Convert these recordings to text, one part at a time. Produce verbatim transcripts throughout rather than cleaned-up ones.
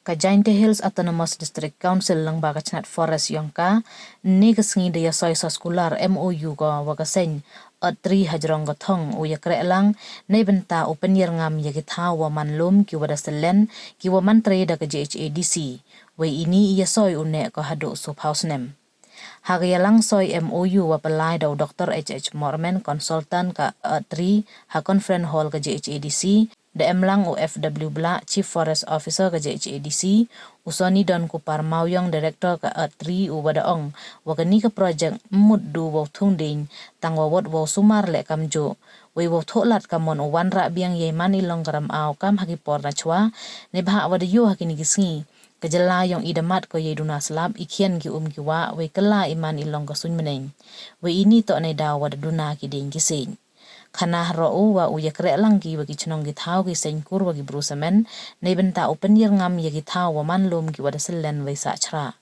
Ka Jaintia Hills Autonomous District Council lyngba ka chnat Forest yong ka, ynne ka sngi da ya soi sa skular M O U ko wa ka seng Art Tree hajrong ka thong u ya kreh lang, nei bynta u pynyar ngam ya ki thaw wa man lum ki wa da selen, ki wa man tre da ka J H A D C. Wei ini i ya soi u neh ko haduh sophaw snem. Ha ka ya lang soi M O U wa pynlai da u Doctor H H Morman, consultant ka Art Tree, ha Conference Hall ka J H A D C, da em lang u F W Blah, Chief Forest Officer ka J H A D C, u Sonny Don Kupar Mawiong, Director ka Art Tree, u wa da ong, wa kani ka project mut du wow thung ding, tang wa wat wow sumar leh kamjooh. Wei wow thoh lad ka mon u wanrah biang yei man i long ka ram aw kam ha ki por na chwa, neibhah wa da yoh ha kini ki sngi ka jylla yong i da mat ko yei duna slap, i khian ki um ki wah, wei kylla i man i long ka suiñ bneng. Wei ini toh neidaw wa da duna ki ding ki seng. Khana haroh u wa u ya kreh lang ki wa ki chnong ki thaw ki seng kur wa ki bru samen, nei bynta u pynyar ngam ya ki thaw wa man lum ki wa da selen wei sah chra.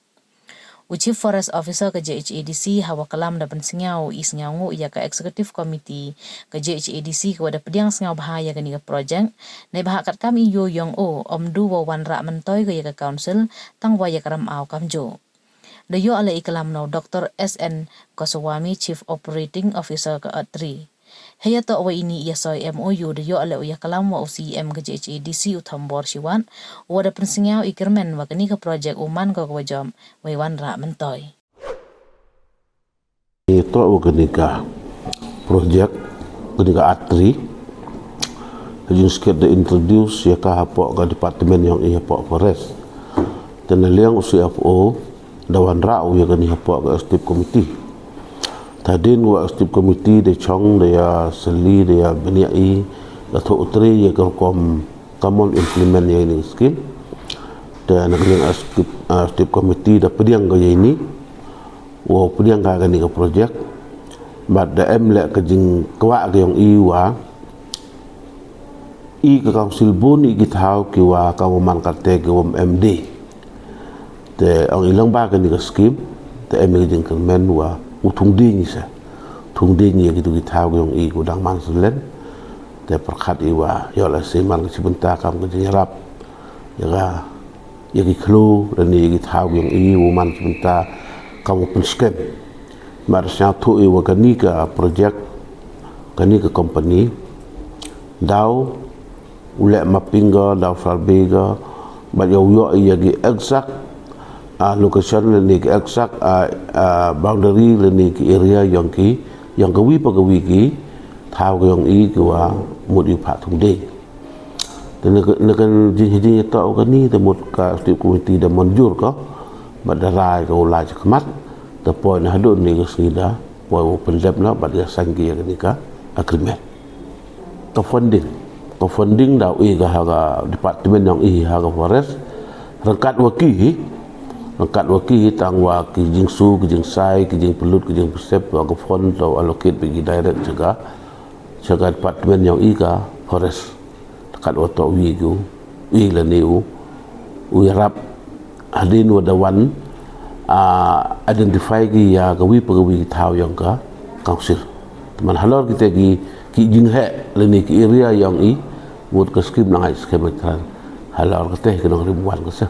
U Chief Forest Officer ka J H A D C ha wa klam da pynsngew i sngewnguh ya ka Executive Committee ka J H A D C ka wa da pdiang sngewbha ya kani ka project, neibhah katkam i yoh yong u, ym du wow wanrah myntoi ko ya ka council, tang wa ya ka ram aw kamjooh. Da yoh leh i klam na u Doctor S N Goswami, Chief Operating Officer ka Art Tree. Hei ya toh wa ini i ya soi M O U da yoh leh u ya klam wa u C E M ka J H A D C u Thombor Shiwat, u wa da pynsngew i kyrmen wa kani ka project u man ko ka wa jop, wei wanrah myntoi. Ni toh wa kani ka project, kani ka Art Tree. Hajing sket da introduce ya ka hapoh ka department yong i hapoh Forest. Te na liang u C F O, da wanrah u ya kani hapoh ka executive committee. Te hadien wa executive committee da chong, da ya sylli, da ya bniah i, da thoh u tre ya ka rukom ka mon implement ya ini ka scheme. Te na ka liang executive, executive committee da pdiang ko ya ini, wow pdiang ka kani ka project. Bad da em leh ka jingkwah ka yong i wa i ka council bun i ki thaw ki wa ka wa man katte ki wa em de. Te ong i lyngba kani ka scheme, te em i ka jingkyrmen wa u thung ding i se. Thung ding i ya ki tu ki thaw ki yong i ku dang man selen. Te pyrkhat i wa yoh leh se man ka chibynta kam ka jingyarap ya ka, ya ki khloo, lane ya ki thaw ki yong i, u man chibynta kam u pynskhem. Mar sñiawthuh i wa kani ka project, kani ka company, daw u leh mapping ka, daw survey ka, bad yow yoh i ya ki exact, ah, location lane ki exact, ah, ah, boundary lane ki area yong ki, yong ka wi pa ka wi ki thaw ki yong i ki wa mut i u phah thung ding. Te na ka, na ka jing, jing ya toh kani, te mut ka executive committee da mynjur ko, bad da rai ko u lai chakhmat, te poi na haduh ini ka sngi da poi u pyndep noh, bad ya sign ki ya kani ka agreement. Ka funding, ka funding daw i ka ha ka department yong i ha ka Forest, ryngkat wa ki hi, ryngkat wa ki hi, tang wa ki jingsu, ki jingsai, ki jingpynlut, ki jingpynsep, wa ka fund daw allocate bha ki direct cha ka, cha ka department yong i ka Forest. Ryngkat wa toh wi ku, wi lane u, u yarap hadien wa da wan, ah, identify ki ya ka wi pa ka wi ki thaw yong ka council. Te man halor kite ki, ki jingheh lane ki area yong i, mut ka scheme nang ai scheme tran. Halor kite ki nongrim wan ka se.